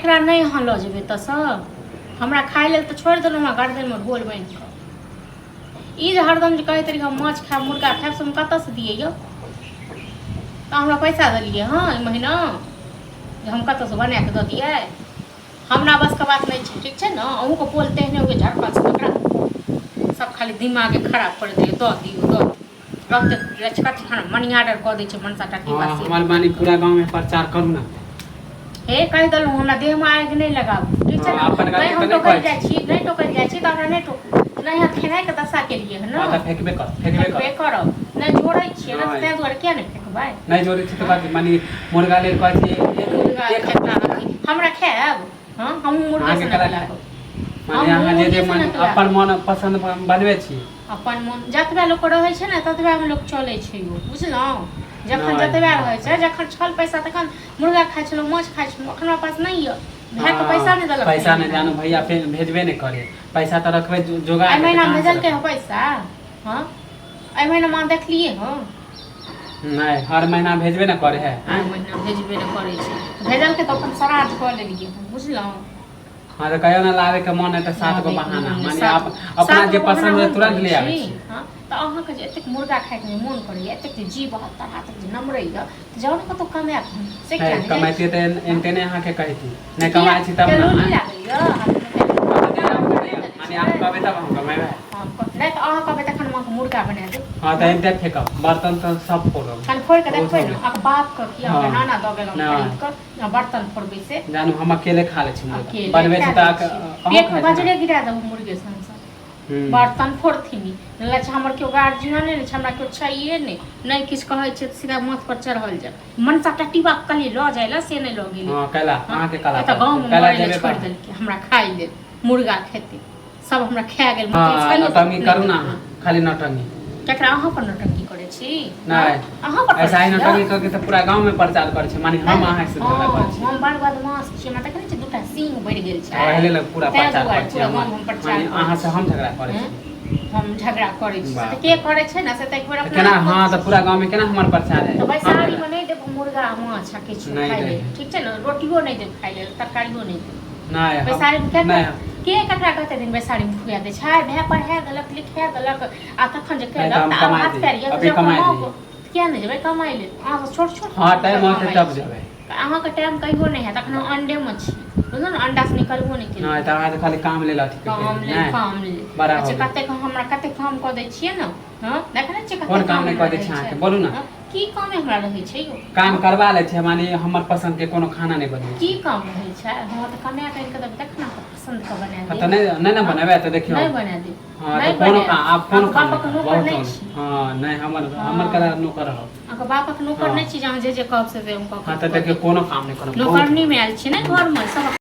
एकरा नहि अहाँ लऽ जेबै एतऽसँ। हमरा खाय लेल तऽ छोड़ि देलहुँ अहाँ गर्दनमे ढोल बान्हि कऽ। ई जे हरदम जे कहैत रही हम माछ खायब मुर्गा खायब, से हम कतऽसँ दियै यौ? तऽ हमरा पैसा देलियै हँ एहि महीना जे हम कतऽसँ बना कऽ दऽ दियै? हमरा बसके बात नहि छै, ठीक छै ने? अहूँके पोल तेहने हुए झड़कल छै, ककरा सब खाली दिमागे खराब करैत रहियै। दऽ दियौ, दऽ दियौ, रहतै जाइ छै कथी खाना मनी ऑर्डर कऽ दै छै मनसा टकी। हाँ, हमर मानी पूरा गांव में प्रचार करू ना। हे, कहि देलहुँ, हमरा देहमे आगि नहि लगाबू, ठीक छै ने? हाँ, अपन नहि गलती हम तऽ नहि टोकल कहै जाइ छी, नहि टोकल जाइ छी तऽ हमरा नहि टोकू। नहि अहाँ खेनाइके दशा केलियै हन हाँ ने। तऽ फेकबे कर, फेकबे फेकबे कर। करब, नहि जोड़ै छियै ने। नहि। ताहि दुआरे किया नहि फेकबै? नहि जोड़ै छी तऽ बात मानी मुर्गा लेल कहै छी एक मुर्गा एक खेता अथी हमरा खायब? हँ, हमहूँ मुर्गे अहाँके सनक कला लागब। माने हम अहाँ जे जे मुर्गे मन सनक लागब। अपन मन पसन्द बनबै छी। अपन मोन जतबे लोकके रहै छै ने ततबेमे लोक चलै छै यौ, बुझलहुँ? जखन नहि। जतबे रहै छै, जखन छल पैसा तखन मुर्गा खाइ छलहुँ, माछ खाइ छलहुँ। एखन हमरा पास नहि यऽ, भायके पैसा नहि देलक। पैसा नहि जानू भैया भेजबे नहि करे। पैसा तऽ रखबै जोगा एहि के, तऽ महीना कहाँ से भेजलकै हँ रखबै? पैसा? हँ, एहि महीना माँ देखलियै हँ? नहि, हर महीना भेजबे ने करे है। हर महीना भेजबे नहि करै छै। भेजलकै तऽ अपन श्राद्ध कऽ लेलियै हँ, बुझलहुँ? हाँ तऽ कहियो ना लाबे के मन है तऽ सात गो बहाना, माने आप अपना सात जे गो बहाना पसंद है हम तुरंत करै ले आबै छी। छी। हँ, तऽ अहाँके जे एतेक मुर्गा खायके जे मोन करैया, एतेक जे जीव हत्तर हाथ जे नमरैया, तऽ जाउ ने कतहु कमायब से। है किया नहि जाइ कमाइतियै छी? तऽ एनते नहि अहाँके कहिती। नहि कमाइ छी तब किया ने लोली आँय? लागैया हाथमे? हाँ तऽ नहि, माने आप कहबै तब हम कमेबै। हँ, नहि तऽ अहाँ कहबै तखन हम अहाँके मुर्गा बना देब। हाँ तऽ एनते फेकब बर्तन तऽ सब फोड़ब। कनि फोड़ि कऽ बहुत देखबै हो ने गेल। अहाँके बापके कि अहाँके हँ। नाना दऽ गेल नहि। खरीद कऽ आ बर्तन फोड़बै से। जानू हम अकेले खा लै छी मुर्गा। अकेले बनबै खा छी लै तऽ छी। अहूँ पेटमे खाइ छी ने? बजरे गिरा देबू मुर्गे सन सन। बर्तन फोड़थिन लए छै। हमर केओ गार्जियने नहि छै, हमरा केओ छैहे नहि। नहि किछु कहै छै तऽ सीधा माथ पर चढ़ल जाय। मनसा टटीबा के कहलियै लऽ जाय लए, से नहि लऽ गेलै। हँ, कैला अहाँके कला एतऽ गाँवमे कैला मरै लए जेबे छोड़ि करब। देलकै हमरा। खाय लेल मुर्गा खेतै सब, हमरा खा गेल। हँ, नौटंकी करू ने अहाँ, खाली नौटंकी। केकरा? अहाँ पर नौटंकी करै छी? नहि। अहाँ पर ऐसा ही करै छी? नौटंकी करके तऽ पूरा गाँव में प्रचार करै छै, माने हम अहाँ से झगड़ा करै छी। हम बड़ बदमाश छी। हमरा देखै छी, दूटा सींग बढ़ि गेल छै। ओहि लेल पूरा ताहि प्रचार दुआरे करै छी पूरा हम। गाँवमे हम प्रचार माने करै अहाँ से छी। हम झगड़ा करै हँ? छी। हम झगड़ा करै छी से बाप तऽ के करै छै ने से तऽ एक बेर तऽ अपना केना? हँ, तऽ पूरा गाँव में केना हमर प्रचार है? तऽ हम बैसारीमे नहि देब मुर्गा माछ आ किछु नहि खाइ दै। लेल, ठीक छै ने? रोटियो नहि देब खाइ लेल, तरकारियो नहि देब नहि हम बैसारीमे। के नहि। के ककरा कते दिन बैसारीमे खुआ दै छै? भाय पढ़ा देलक, लिखा देलक आ तखन जे नहि केलक तऽ हम तऽ आब कमाइ हाथ दी। पैर यऽ अभी जब कमाइ कमाउ दी। किया नहि जेबै कमाइ लेल? अहाँ सब छोट छोट हँ, टाइम औतै कमाइ तब छी। जेबै। अहाँके टाइम कहियो नहि हैत। अखन हम अंडेमे छी, बुझलहुँ ने? अंडासँ निकलबो नहि केलियै। नहि तऽ अहाँ तऽ खाली काम लेल अथी काम लेल। नहि काम लेल। बड़ा हो अच्छा गेल। कतेक हमरा कतेक काम कऽ दै छियै ने? हँ, देखै नहि छियै? कोन कतेक काम नहि हमरा कऽ दै रहै छी छै। अहाँके? बोलू ने। हँ, की काम हमरा रहै छै यौ? काम करवा लै छै, माने हमर पसन्द के कोनो खाना नहि बनबै की छै। काम रहै छै? हँ, तऽ कमाए कऽ आनि कऽ देबै तखन अहाँके पसन्द के बना हँ देब। तऽ नहि नहि ने बनेबै तऽ देखियौ। नहि बना देब। हँ नहि तऽ कोनो बनायब। काम आब कोनो अहाँके काम बापक नहि नौकर बहुत नहि काम। छी। हँ, नहि हमर हमर हँ। कला नौकर रहब। अहाँके बापक नौकर हँ। नहि छी जे अहाँ जे जे कहब से से हम कऽ हँ कऽ तऽ देखियौ देब। कोनो काम नहि करब बहुत। नौकरनीमे आयल छी ने घरमे सब।